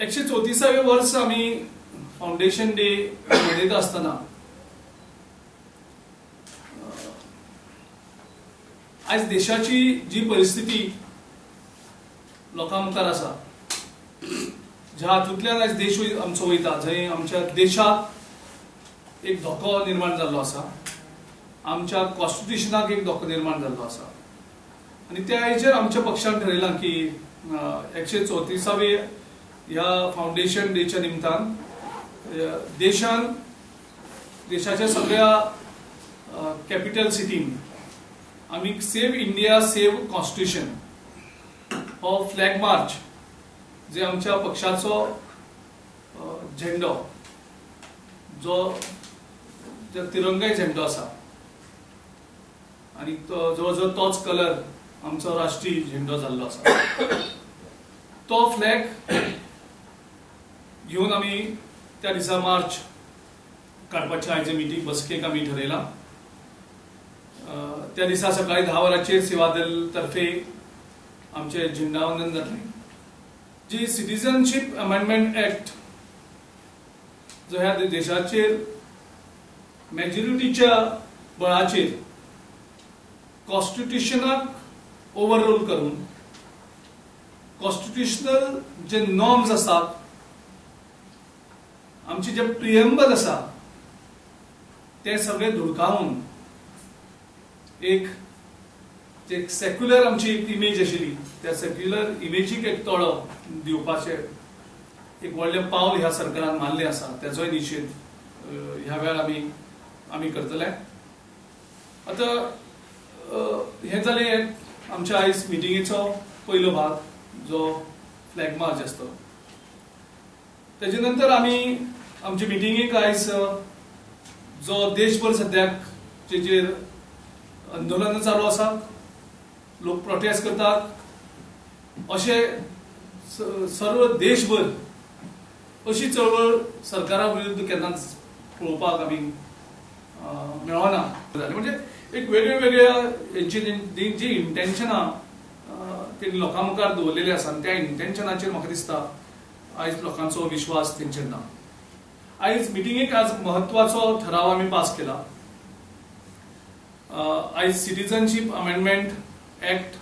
134वें वर्स आमी foundation day मनयता आसतना आयज देशाची जी परिस्थिती लोकां मुखार आसा, ज्या हातूंतल्यान आयज देश आमचो वयता, जंय आमच्या देशाक एक धोको निर्माण जाल्लो आसा, आमच्या कॉन्स्टिट्युशनाक एक धोको निर्माण जाल्लो आसा आनी त्या हेचेर आमच्या पक्षान ठरयलां की 134वे ह्या फावंडेशन डेच्या निमतान देशान देशाच्या सगळ्या कॅपिटल सिटीन आमी सेव्ह इंडिया सेव्ह कॉन्स्टिट्युशन हो फ्लॅग मार्च जे आमच्या पक्षाचो झेंडो जो तिरंगाय झेंडो आसा आनी तो जवळ जवळ तोच कलर आमचो राष्ट्रीय झेंडो जाल्लो आसा, तो फ्लॅग घेवन आमी त्या दिसा मार्च काडपाची आयज मिटींग बसकेक आमी ठरयलां. त्या दिसा सकाळी 10 वरांचेर सेवा दल तर्फे आमचें झेंडावंदन जातलें. जी सिटीजनशीप अमेंडमेंट एक्ट जो ह्या देशाचेर मेजॉरिटीच्या बळाचेर कॉन्स्टिट्युशनाक ओवररूल करून कॉन्स्टिट्युशनल जे नॉर्म्स आसात, आमचे जे प्रिएम्बल आसा ते सगळे धुडकावून एक जे सेक्युलर आमची एक इमेज आशिल्ली त्या सेक्युलर इमेजीक एक तळो दिवपाचें एक व्हडलें पावल ह्या सरकारान मारलें आसा, तेजोय निशेध ह्या वेळार आमी करतले. आतां हें जालें आमच्या आयज मिटिंगेचो पयलो भाग जो फ्लॅग मार्च आसता. तेजे नंतर आमी आमचे मिटिंगेक आयज जो देशभर सद्याक जेचेर आंदोलनां चालू आसात, लोक प्रोटेस्ट करतात, अशें सर्व देशभर अशी चळवळ सरकारा विरुद्ध केन्नाच पळोवपाक आमी मेळना. म्हणजे एक वेगळे वेगळ्या हेंची जी इंटेन्शनां तेणी लोकां मुखार दवरलेली आसा आनी त्या इंटेन्शनाचेर म्हाका दिसता आयज लोकांचो विश्वास तेंचेर ना. आयज मिटिंगेक आज म्हत्वाचो ठराव आमी पास केला. आयज सिटीजनशीप अमेंडमेंट एक्ट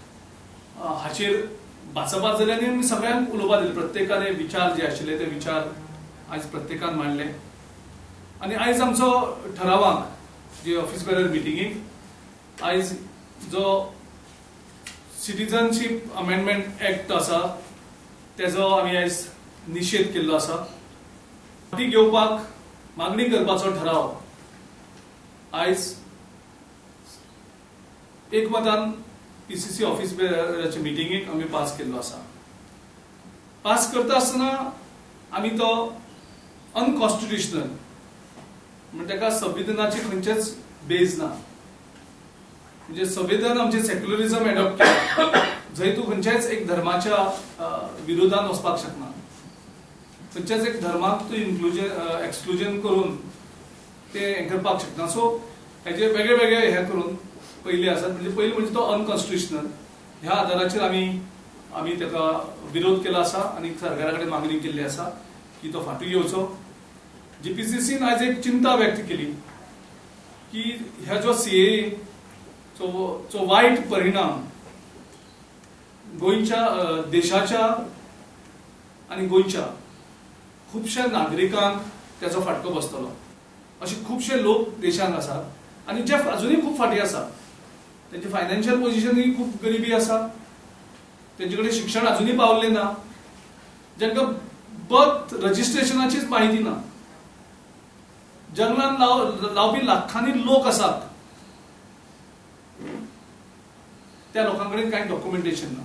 हाचेर भाचाभाच जाली आनी आमी सगळ्यांक उलोवपाक दिलें. प्रत्येकान विचार जे आशिल्ले ते विचार आयज प्रत्येकान मांडले आनी आयज आमचो ठरावाक जे ऑफिस बेरर मिटिंगेक आयज जो सिटीजनशीप अमेंडमेंट एक्ट आसा तेजो आमी आयज निशेध केल्लो आसा. ती घेवपाक मागणी करपाचो ठराव आयज एकमतान पीसीसी ऑफिस बेराचे मिटिंगेक आमी पास केल्लो आसा. पास करता आसतना आमी तो अनकॉन्स्टिट्युशनल म्हणजे ताका संविधानाची खंयचेच बेज ना. म्हणजे संविधान आमचें सेक्युलरिजम एडॉप्ट केलां जंय तूं खंयच्याच एक धर्माच्या विरोधान वचपाक शकना, खंयच्याच एक धर्माक तूं इन्क्लुजन एक्सक्लुजन करून ते हें करपाक शकना. सो हेजे वेगळे वेगळे हे करून पयले आसात म्हणजे पयलीं म्हणजे तो अनकॉन्स्टिट्युशनल ह्या आदाराचेर आमी ताका विरोध केला आसा आनी सरकारा कडेन मागणी केल्ली आसा की तो फाटीं घेवचो. जीपीसीसीन आयज एक चिंता व्यक्त केली की ह्या जो सीएए चो वायट परिणाम गोंयच्या देशाच्या आनी गोंयच्या खुबश्या नागरिकांक त्याचो फाटको बसतलो. अशे खुबशे लोक देशांत आसात आनी जे अजुनूय खूब फाटीं आसात, तेंची फायनान्शियल पोजिशनूय खूब गरिबी आसा, तेंचे कडेन शिक्षण अजुनूय पावल्लें ना, जांकां बर्थ रजिस्ट्रेशनाचीच म्हायती ना, जंगलान लावपी लाखांनी लोक आसात, त्या लोकां कडेन कांय डॉक्युमेंटेशन ना.